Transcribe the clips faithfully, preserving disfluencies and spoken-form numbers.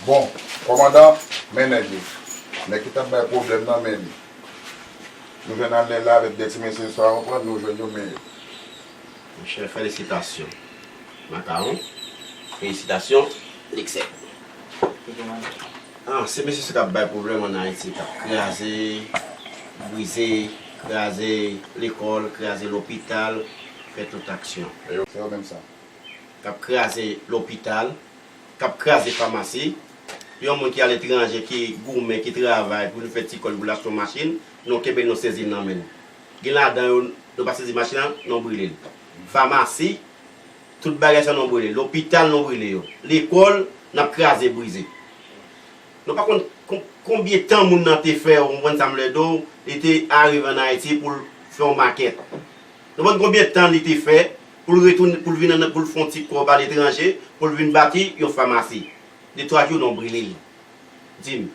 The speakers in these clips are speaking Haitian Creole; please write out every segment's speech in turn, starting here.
Bon, kòmandan, men nèg yo. Nèg ki t ap bay pwoblèm nan, men li. Nou jwenn Anèl la avèk de ti mesye sa, w konprann, nou jwenn yo, men yo. Monchè, felisitasyon. Makawon, felisitasyon, Lexè. Ah, se mesye sa k ap bay pwoblèm ann Ayiti, k ap kraze, brize, kraze lekòl, kraze lopital, fè tout aksyon. Se yo menm sa. K ap kraze lopital, k ap kraze famasi. Yon moun ki aletranje, ki goumen, ki travay pou l fè ti kòb pou l achte yon machin, nou kenbe l, nou sezi l nan men l. Gen ladan yo, nou pa sezi machin nan, nou brile l. Famasi, tout bagay sa nou brile. Lopital, nou brile yo. Lekòl, n ap kraze, brize. Nou pa konn kon- konbyen tan moun nan te fè, ou konprann sa m vle di w, li te arive ann Ayiti pou l fè yon makèt. Nou konn konbyen tan li te fè pou l retounen, pou l vin ann, pou l fè yon ti kòb aletranje, pou l vin bati yon famasi. De twa jou, nou brile l. Di m,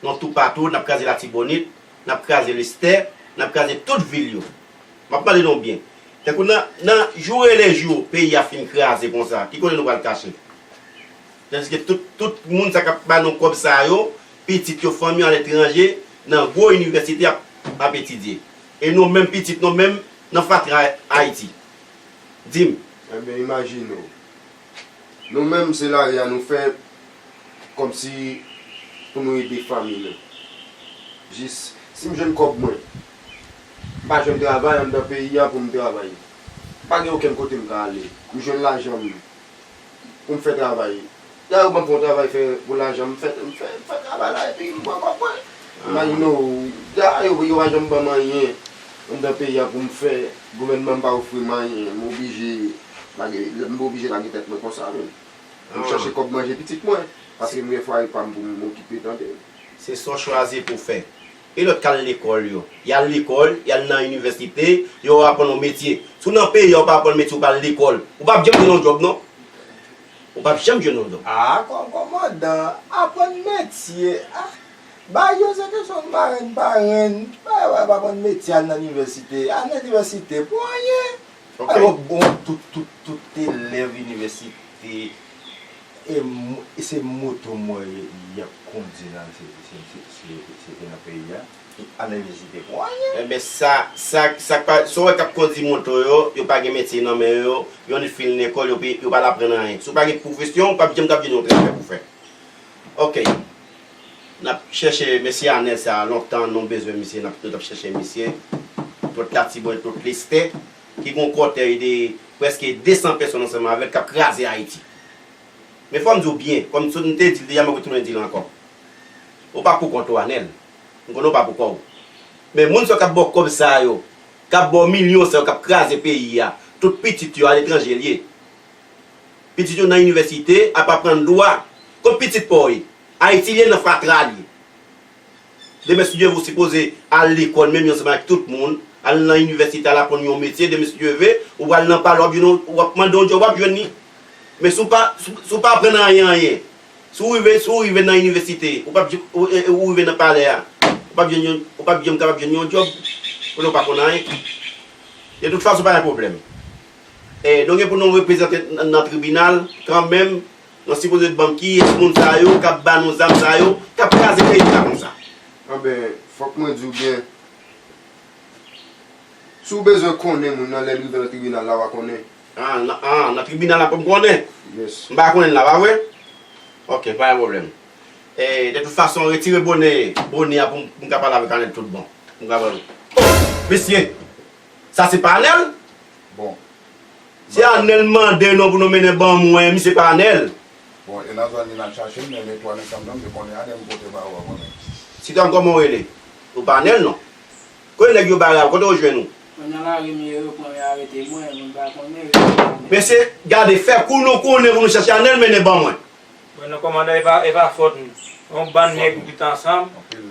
nou toupatou, n ap kraze Latibonit, n ap kraze Lestè, n ap kraze tout vil yo. M ap mande nou byen. Tankou nan, nan jou e lejou, peyi a fin kraze konsa, ki kote nou pral kache? Tandiske tout, tout moun sa k ap ba nou kòb sa yo, pitit yo, fanmi yo aletranje, nan gwo inivèsite ap, ap etidye. E nou menm, pitit nou menm, nan fatra Ayiti. Di m. Ebyen, imajine w. Nou menm, se lari a nou fè kòmsi pou nou ede fanmi nou. Jis, si m jwenn kòb mwen, m pa jwenn travay anndan peyi a pou m travay. M pa gen okenn kote m ka ale. M jwenn lajan m pou m fè travay. Dayè, yo ban m fè yon travay fè pou lajan m fè, m fè, m fè travay la epi m pran kòb mwen. Imajine w, dayè, yo, yo pa janm ban m anyen anndan peyi a pou m fè, gouvènman m pa ofri m anyen, m oblije lage, m oblije lage tèt mwen konsa menm. Pou m chache kòb manje pitit mwen, paske m gen fwaye pa m pou m okipe, tande. Se sa w chwazi pou w fè. E lòt k al lekòl yo? Y al lekòl, y al nan inivèsite, yo aprann yon metye. Si w nan peyi a, ou pa aprann metye, ou pa al lekòl, ou p ap janm jwenn yon djòb, non. Ou p ap janm jwenn yon djòb. Ah, kò-, kòmandan, aprann metye. Ah, bagay yo se kesyon parenn, parenn. Bagay, bagay, pa aprann metye, al nan inivèsite. Al nan inivèsite pou anyen. Ok. Alò, bon, tout, tout, tout elèv inivèsite, e mo-, se moto m wè y ap kondi la, se, se, se, se, se te nan peyi a. Al nan inivèsite pou anyen. Enben, sa, sa, sa k pa, sa w wè k ap kondi moto yo, yo pa gen metye nan men yo, yo ni fin lekòl, yo pe-, yo pa al aprann anyen. Si w pa gen pwofesyon, w p ap janm t ap jwenn yon travay pou fè. Ok. N ap chèche mesye Anèl sa a lontan, nou bezwen misye, n ap, nou t ap chèche misye. Tout Latibonit, tout Lestè, ki gen yon kòtèj de prèske de san pèsòn ansanm avè l k ap kraze Ayiti. Men fò m di w byen, kòm m te di l deja, m ap retounen di l ankò. Ou pa pou kont ou, Anèl. M konnen w pa pou kò w. Men moun sa yo k ap ba w kòb sa yo, k ap ba w milyon sa yo, k ap kraze peyi a, tout pitit yo aletranje l ye. Pitit yo nan inivèsite, ap aprann dwa. Kot pitit pa w ye? Ayiti l ye, nan fatra l ye. Demen, si Dye vle, ou sipoze al lekòl, menm jan ansanm ak tout moun, al nan inivèsite, al aprann yon metye. Demen, si Dye vle, ou pral nan palè, w ap jwenn yon, w ap mande yon djòb, w ap jwenn li. Men si w pa, si, si w pa aprann anyen, anyen, si w rive, si w rive nan inivèsite, ou p ap, ou, e, ou rive nan palè a, ou p ap jwenn yon, ou p ap janm kapab jwenn yon djòb, kote w pa konn anyen. De tout fason, pa gen pwoblèm. E, nou gen pou nou reprezante nan, nan tribinal, kanmenm, nou sipoze ban m kiyès moun sa yo, k ap ba nou zam sa yo, k ap kraze peyi a konsa. Anben, fòk mwen di w byen, si w bezwen konnen moun nan, lè l rive nan tribinal la, w a konnen. Ah, nan, ah, nan tribinal la pou m konnen? Yes. M pa konnen l la, pa vre? Ok, pa gen pwoblèm. E, de tout fason, retire bonè, bonè a pou m, pou m ka pale avèk Anèl tout bon. Pou m ka pale. Oh, mesye! Sa se pa Anèl? Bon. Se Anèl mande nou pou nou mennen ban mwen, misye pa Anèl. Bon, e nan zòn li n al chache l, men men twa nèg sa m jwenn, m te konnen Anèl, m pote ba ou a konnen. Sitwon, kòman w rele? Ou pa Anèl, non? Kote nèg yo bare a? Kote yo jwenn ou? Mwen nan lari m ye, yo pran m, yo arete mwen, mwen pa konnen, yo pa konnen. Mesye, gade, fè kou nou konnen pou nou chache Anèl, mennen ban mwen. Bon, non, kòmandan, e pa, e pa fòt nou. Yon bann nèg nou te ansanm,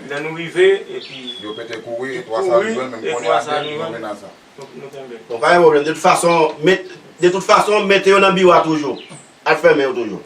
lè nou rive, epi yo pete kouri, e twa sa nou jwenn, men m konnen Anèl, nou mennen sa. Nou, nou kenbe. Bon, pa gen pwoblèm. De tout fason, met, de tout fason, mete yo nan biwo a toujou. Al fèmen yo toujou.